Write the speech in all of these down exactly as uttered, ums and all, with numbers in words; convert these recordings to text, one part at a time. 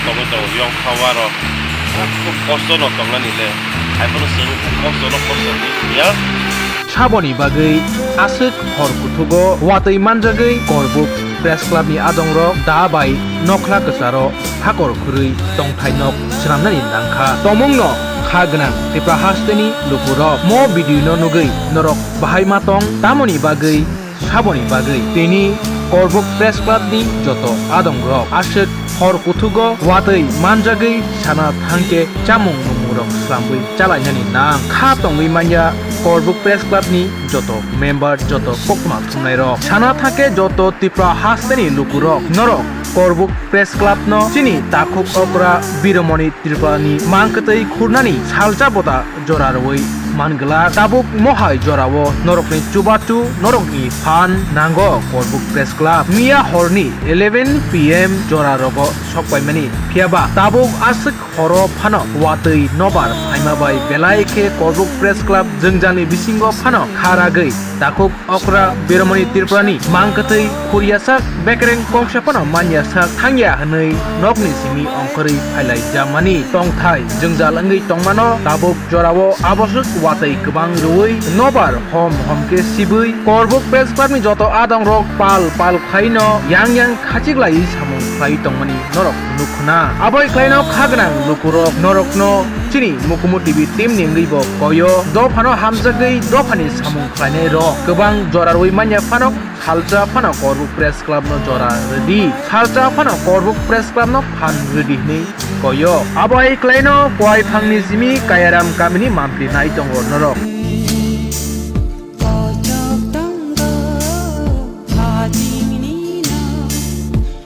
Tongwi tongo, yong kha waro. Khub kosto no tongnani le. Hai phano chwng khub kosto no kosto di ya. Saboni bagwi aswk hor kuthugo watwi manjagwi Korbuk Press Club ni adongrok da bai nokhla kwcharo hakor khurwi tongthai nok swnamnani nangkha. Tomungno kha gwnang Tripura hasteni lukurok mo video no nugwi norok bahai ma tong tamoni bagwi Saboni bagwi tini Korbuk Press Club ni joto adongrok aswk hor kuthugo watwi manjagwi sana thangkhe chamung nungmungrok swlamwi chalainani nang kha tongwi manya Korbuk Press Club ni joto member, joto koktwma thumnairok sana thangkhe joto Tripura hasteni lukurok norok Korbuk Press Club no chini takhuk okra Biromoni Tripura ni mangkwtwi khurnani salcha bota jora rwui man glak. Tabuk mohai jorao norokni chubachu norokni phan nango Korbuk Press Club. Miya horni eleven P M jora rogo sokpaimani. Phiyaba tabuk aswk horo phano watwi nobar phaima bai belai khe Korbuk Press Club jwngjalni bisingo phano kharagwi takhuk okra Biromoni Tripurani mangkwtwi khuriyasak bekereng kongsa phano manyasak thangya hwnwi nokni simi ongkhorwi phailai jamani tongthai jwngjal wngwi tongmano tabuk jorao aboswk watwi kwbang rwui nobar hom hom khe sibwi Korbuk Press Clubni joto adongrok pal pal khlaino yang yang khachiklaiwi samung khlai tongmani norok nukhuna. Aboi khlaino kha gwnang lukurok norokno chini Mukumu T V team ni wngwi bo koyo. Dophano hamjagwi dophani samung khlainai rok kwbang jora rwi manya phano salcha phano Korbuk Press Club no jora rwdi. Salcha phano Korbuk Press Club no phan rwdi hwnwi koyo. Aboi khlaino Kuai Phangni simi Kayaram kamini mampli nai tongo norok. Kochok tongo hajingni no.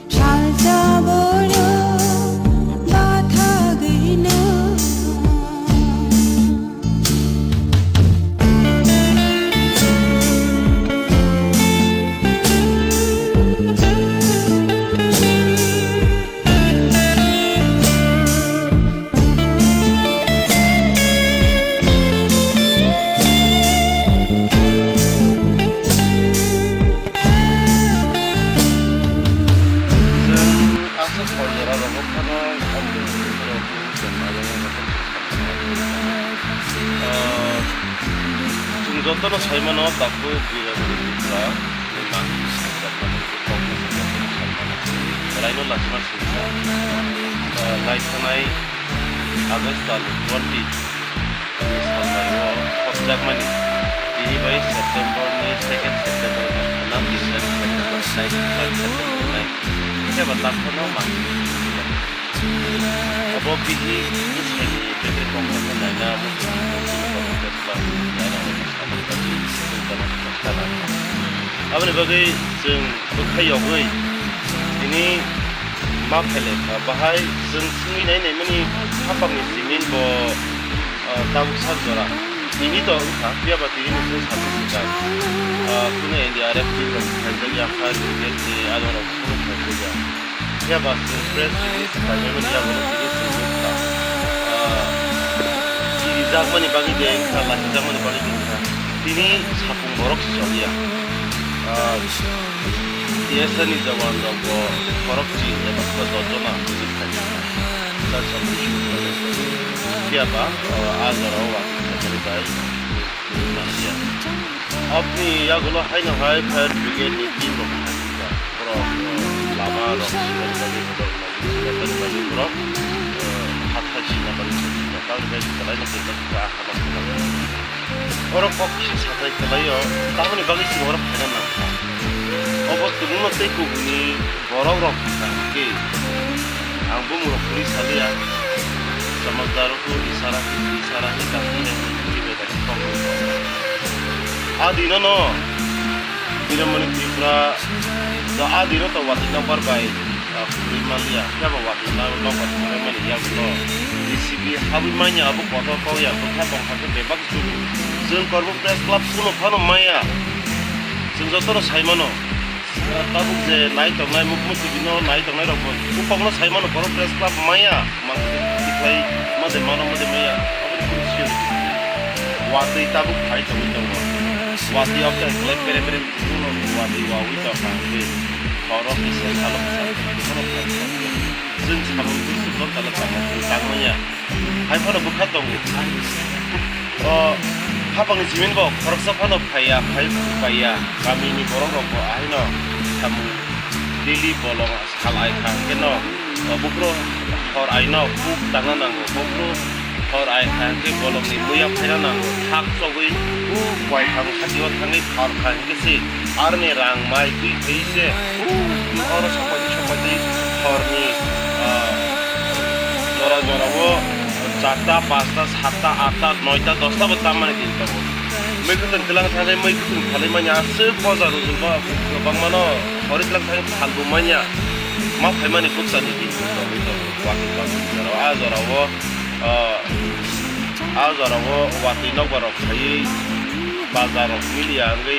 Salsa boro bathagwino. Chwng aswk hor jora rogo phano, ah, chwng jotono sai mano, takhuk Biromoni Tripura ni manwi swkang jakmani kok no chwng jotono sai mano. Belaino lachima swijak, ah, naithanai August tal twenty. Ni salmani o khopjakmani tini bai September ni second September wngkha na, tini bai September nine, third September nine. Khe ba takhorno manwi. Abo bihi bwskango betri kok khe naina abo naina. Aboni bagwi chwng bwkhai yogwi tini ma phailai kha. Bahai chwng swngwi nai naimani hapangni simi bo, ah, tabuk sak jora. Tini to wngkha, phiya ba tini ni chwng sakni swkang, ah, kunu N D R F team rok phaijak ya, fire brigade ni adong rok kunu phaijak ya. Phiya ba chwng press release khlaimani yago tini chwng wngkha, ah, kirijakmani bagwi de wngkha, lachijakmani bagwi de wngkha. Tini sapung borok se choliya. Ah, T S R ni jawan rok bo khorokchi eba kho dot jona buji khlaijak. Char sabdi sukha. Phiya ba, ah, a jora o watwi khlaimani bai nangya. Aboni yagulo haino hai fire brigade ni team rok phaikha. Borok, ah, lama rok sibani bagwi, borok sibani borok, ah, hathai sina bagwi phaikha. Tamoni bagwi belai no kisa kisa a hama khe. Oro kok kisa satai kwlaio, tamoni bagwi chwng oro phaina nangkha. Obo tumungno tei kubuni borok rok hwnkha hwnkhe ang bumung rok hwnwi saliya, samajdarokno isara, isara hwnwi tangkhe hwnwi bai kok rwkha. A dinono Biromoni Tripura, a dino to watwi nokbar bai. Ah, kwrwi manliya, phiya ba watwi nang nokbar thanglaimani yagulo J C B habwi manya abo kotor kokya bwkha tongkha khe bebak chubwi. Chwng Korbuk Press Club kuno phano maya. Chwng jotono sai mano. Ah, tabuk je nai tongnai Mukumu T V no nai tongnai rok bo bupokno sai mano Korbuk Press Club maya. Mang tikhlai made mano made maya. Aboni kunu siyoni. Watwi tabuk phai tongwi tongo. Watwi okhe kwlai pere pere kuno watwi wawi tongkha hwnkhe. Borok ni sai salok sa, borok ni sai salok. Chwng samung twi chwng tong tala tangma chwng tangmanya. Hai phano bwkha tongo. O hapangni simin bo khoroksa phano phaiya, phai phaiya. Kamini borok rok bo ahaino samung daily bolong sal ai kha hwnkhe no, o buphuru hor aino kuk tangna nango. Buphuru hor ai kha hwnkhe bolongni muya phaina nango. Thak chogwi kuk wai thang khatio thangwi phar kha hwnkhe se aroni rang mai twi thai se. Oro sopai twi sopai twi horni, ah, jora jorao charta, pasta, satta, atta, noita, dosta bo tammani din tongo. Mui kwthwng twlang thangwi mui kwthwng phalwi manya aswk poja rujul bo kwbangmano hori twlang thangwi phalbo manya. Ma phaimani bwsani din tongwi tongo. Watwi tongo. Jorao, ah, jorao, ah, ah, jorao watwi nokbar rok phaiwi bazar rok miliya wngwi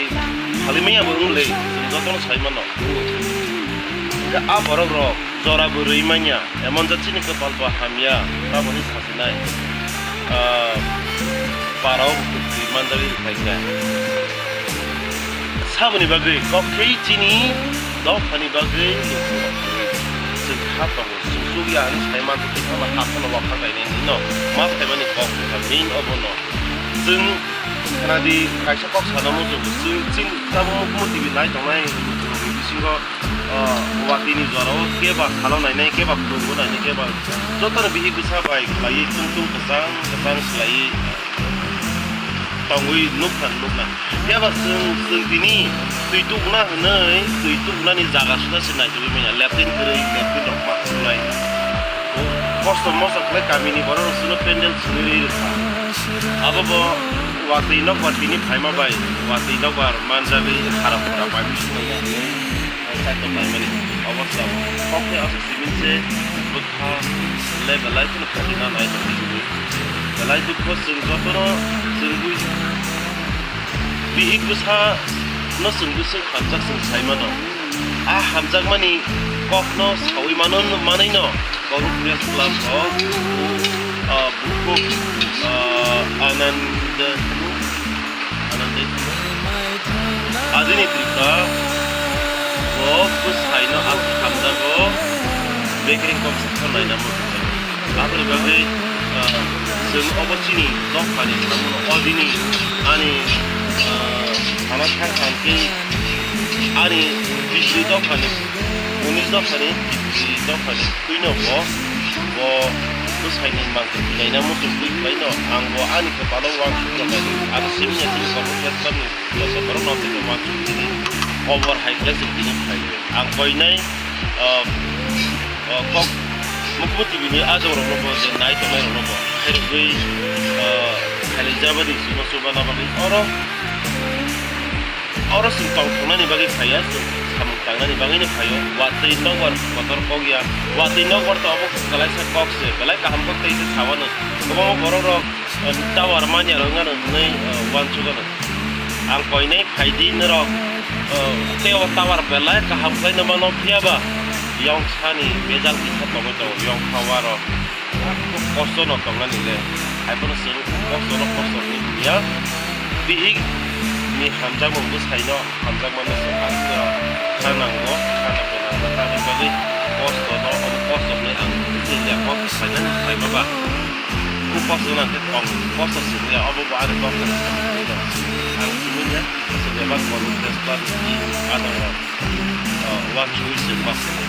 phalwi manya bo wng le, chwng jotono sai mano. Hwnkhe ah borok rok jora bo rwi manya, emon jat chini kwpal bo hamya, tamoni sasinai, ah, barao bo kwthwi manjagwi rwkhaikha. Saboni bagwi kok khe chini dophani bagwi chwng kha tongo, chwng chukya hinwi sai manjak tei phano ha phano wakha kainai hinwi no ma phaimani kok wngkha main obono. Chwng khnadi kaisa kok sana muchungo, chwng chini tabuk mukhumu T V nai tongnai muchungrokni bisingo, ah, watwini jorao keba salo nainai, keba khulumgo nainai, keba jotono bihik bwsa bai khlaiwi tung tung kwchang kwchang khlaiwi tongwi nukha nukna. Phiya ba chwng, chwng tini twi tukna hwnwi twi tuknani jaga suna se naitugwi manya, latrine kwrwi, latrine rok ma khulai. Kosto moso khlai kamini borok rok chwngno pendel swnwi rwi rwkha. Abo bo watwi nokbar tini phaima bai watwi nokbar manjagwi harap harap bai swnwi. Side-o naimani obo chwng kok khe aswk simi se bwkha le belai kheno khatina nai tongwi. Belai dukho chwng jotono chwng bui bihik bwsa no chwng bwswk hamjak chwng sai mano. A hamjakmani kokno saui mano, manwino Kauru Press Club o, ah, bukhuk, ah, Anand, Anand Deshmukh. Adini Tripura bo bwsaino aswk hamjago, bekring kok sakha naina muchungjago. Aboni bagwi, ah, chwng obo chini dophani samungo odini ani, ah, sana thang thang khe ani bisi dophani, unis dophani, bisi dophani twino bo, bo bwsaini mangtwi naina muchung twi khlaino. Ang bo ani khepalo uansuk rwmani, aro simi ya chini Kauru Press Club ni Joto borok no tei uansuk tini kobor hai khlai se tini phaio. Ang koinai, ah, ah, kok Mukhumu T V ni ajok rok no bo je nai tongnai rok no bo khairogwi, ah, khailai jabadi simo chuba na bagwi oro, oro chwng tong thangna ni bagwi phaiya, chwng samung tangna ni bagwi no phaio. Watwi nokbar kotor kok ya, watwi nokbar to obo kwlaisa kok se, belai kaham kok tei se sawano kwbangma borok rok tower manya rok wngmano hwnwi, ah, uansukgano. Ang koinai phaidi norok, ah, tei o tower belai kaham khlai no mano, phiya ba yong sani bejal kisa tongwi tongo, yong tower o kosto no tongnani le. Hai phano chwng kosto no kosto hwnwi buya. Bihik ni hamjakmung bwsai no hamjakma no chwng aswk kha nango, kha nango, kha nango, kha nango bagwi kosto no, omo kosto hwnwi ang bini le kosto sainani phaima ba. Bo kosto gwnang khe tong, kosto simi ya, obo bo ani kosto ni simi ya. Ang simi ya, aswk bebak kono tei squad ni ano, ah, uansugwi se kosto ni.